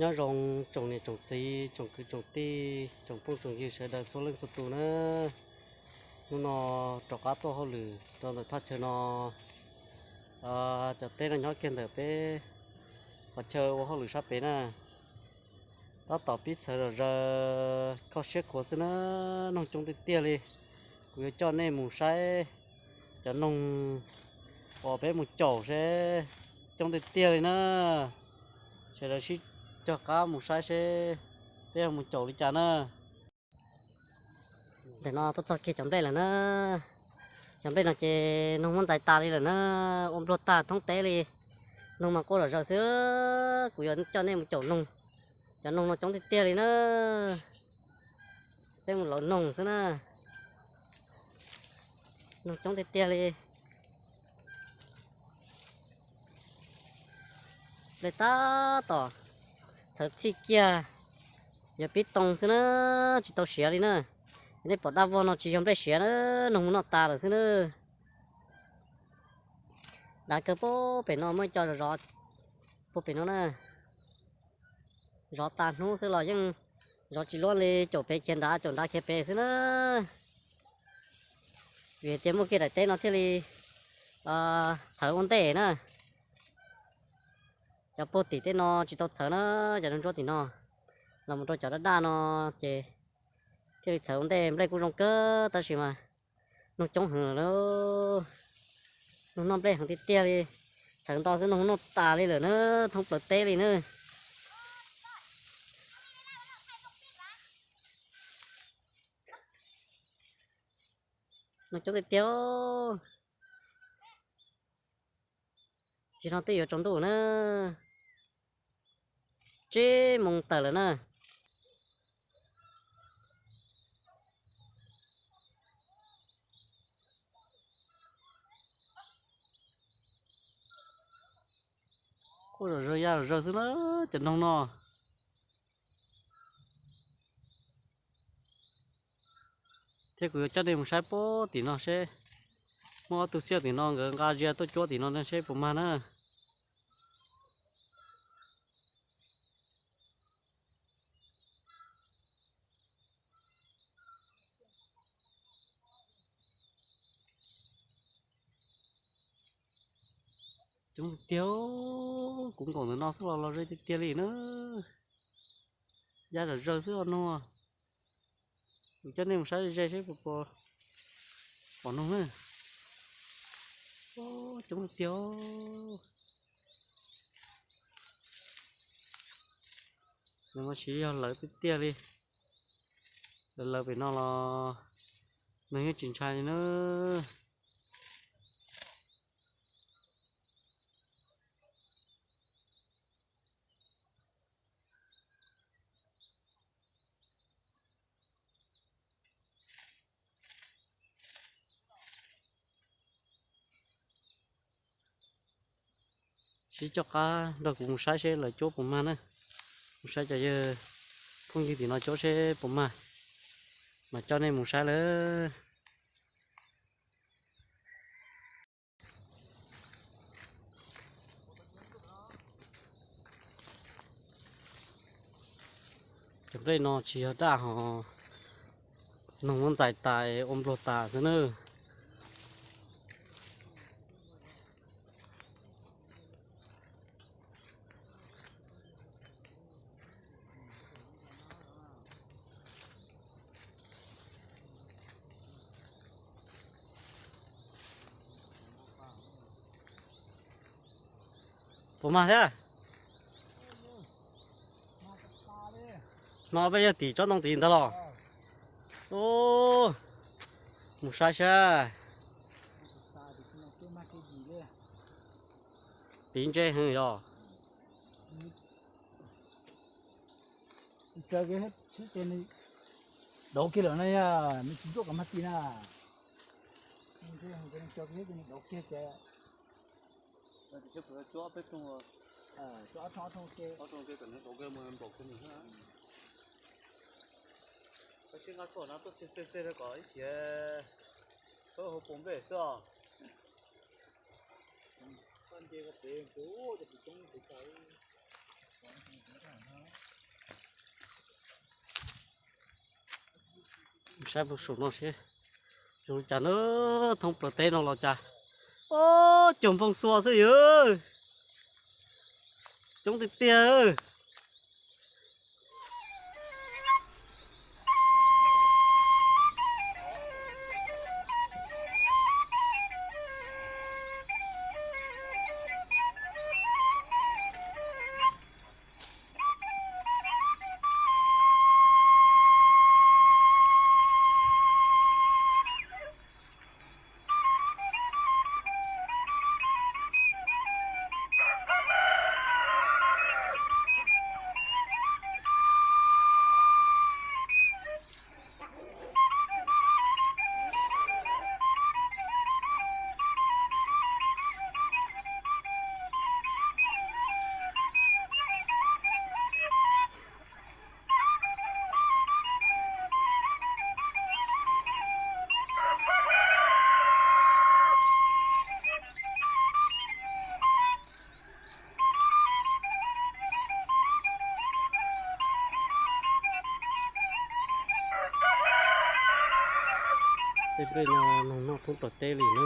Nyob zoo tsoom niam tsoom txiv, tsoom kwv tsoom tij, tsoom phooj tsoom ywg sawv daws txhua leej txhua tus na. Hnub no rov qab tuaj hauj lwm rau ntawm thaj chaw no. Cov teb no nyob kiag ntawm peb qhov chaw ua hauj lwm sab pem na. Tab tom pib txhawv zom zaws kho siab khuav xwb na, noog coob tiag tiag li. Kuv yuav coj nej mus saib cov noog uas peb mus caum seb coob tiag tiag li na. Sawv daws sib cog qab mus saib seb peb yuav mus caum li cas na. Ntawm no tuaj txog kiag cov nplej lawm na. Cov nplej no ces noog muab ntxais tas li lawm na, ua npluag tag thoob teb li. Noog mas quaj zom zaws xwb, kuv yuav coj nej mus caum noog. Cov noog no coob tiag tiag li na. Peb mus lawv noog xwb na. Noog coob tiag tiag li. Nplej tab tom txhawv txhij kiag, yog pib too xwb na, tsis tau siav li na. Nej pom daj vog no tsis yog nplej siav na, noog mus noj tas lawm xwb na. Dav kawg, puag pem no muaj ib co zov zov puag pem no na. Zov tas hnub xwb los yeej zov tsis luaj li, caum pem khiav nrad, caum nrad khiav pem xwb na. Vim tias muaj kiag daim teb no thiaj li txhawv ua ntej na. Cov puag tim tej no tsis tau txhawv na, cov ntsuab tim no los mus rau cov daj daj no ces thiaj li txhawv ua ntej. Nplej kuj zoo kawg tab sis mas noog coob heev lawm lauj. Noog noj nplej heev tiag tiag li. Txhawv nto xwb noog noj tas li lawm na, thoob plaws teb li na. Noog coob tiag tiag. Tsis no twb yuav tsaus ntuj na, tsib moos tawm lawm na. Quaj zom zaws ya zom zaws xwb na, cov noog no. Thiab kuv yuav coj nej mus saib puag tim no seb muaj ob tug xiaj tim no nkawd nqa zia tuaj cuab tim no seb puas mag na. Coob tiag, kuv nkaum ntawm no xwb los los ze tiag tiag li na. Ya zom zaws xwb os noog. Kuv coj nej mus saib ze ze seb puas pom noog na. Coob tiag. Nws mas tsis yog lawv tiag tiag li. Lawv lawv pem no los nws yeej tsis ntshai li na. Sib coj qab nrog kuv mus saib seb lawv cuab puas mag na. Mus saib cov yawg phooj ywg tim no cuab seb puas mag, mas coj nej mus saib lawm. Cov nplej no tsis yog daj hos, noog muab ntxais tas ua npluag tas xwb nawb. Puas mag thiab? No peb yog tim tsob ntoo tid ntag los? Mus saib saib. Piv ntse heev yog. Dav kiag lawm na, nws tsis ntsuab kom mag ti na. Dav kiag ces ob rooj, ob rooj kom nws dav kiag mus npaum kiag nws xwb. Koj sib nqa koj no tuaj tseg tseg tseg rau kom ib siav pab hauv paus nplej xwb os. Koj nce koj pem ces ub, cov pem coob pem tas. Saib puag saum no seb zoo li cas na, thoob plaws teb no los cas. O, cuag nplooj xuas xwb yw. Coob tiag tiag. Tej nplej no noog noj thoob plaws teb li na.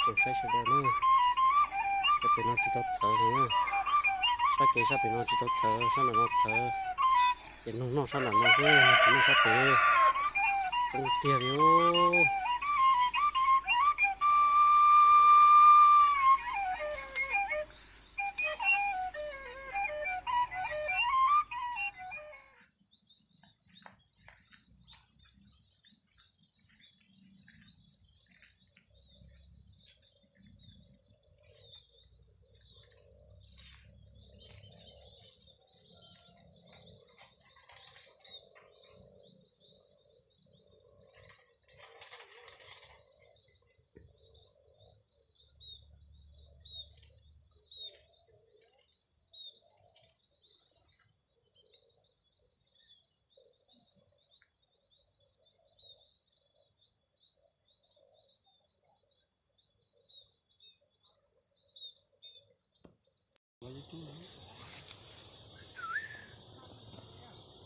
Tsoom saib sawv daws na, sab pem no tsis tau txhawv na. Sab kev sab pem no tsis tau txhawv, sab nram no txhawv. Ces noog noj sab nram no xwb, tsis noj sab pem. Coob tiag li.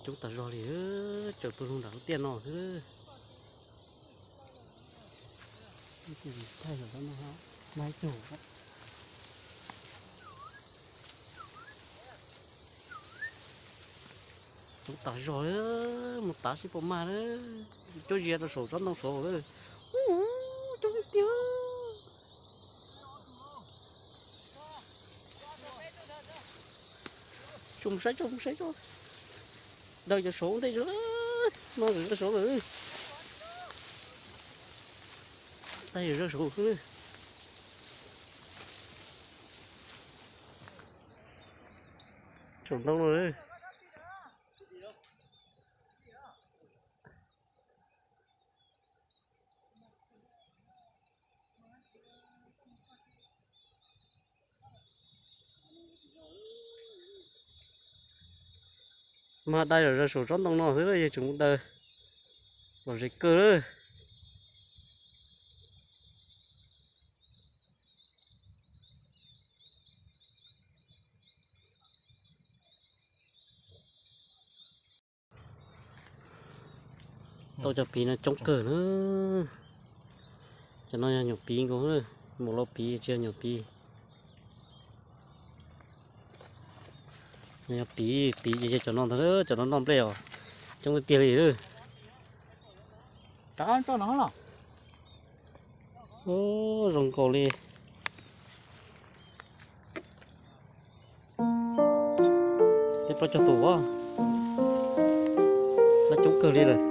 Coob tas zog li, tsaws pw lug nram lub tiaj no xwb. Coob tas zog, mus tav seb puas mag na. Cuab zia rau saum tsob ntoo saud. Coob tiag tiag. Tsuas mus saib, tsuas mus saib, tsuas daws cov saud ntej, no zaum saud lawm. Tais zaum saud xwb. Saum ntoo no. Mag dai zom zaws saum tsob ntoo no xwb, yog tseem mus daws lom zem kawg lawm. Tau cov piv no coob kawg na. Cov no yog nyuam piv nkaus, mus lauj piv tsis yog nyuam piv. Yog piv, piv ces yog cov no ntag, cov no noj nplej os. Coob tiag tiag li. Zoo nkaus li. Peb plaub caug tus, lawv coob kawg li lawm.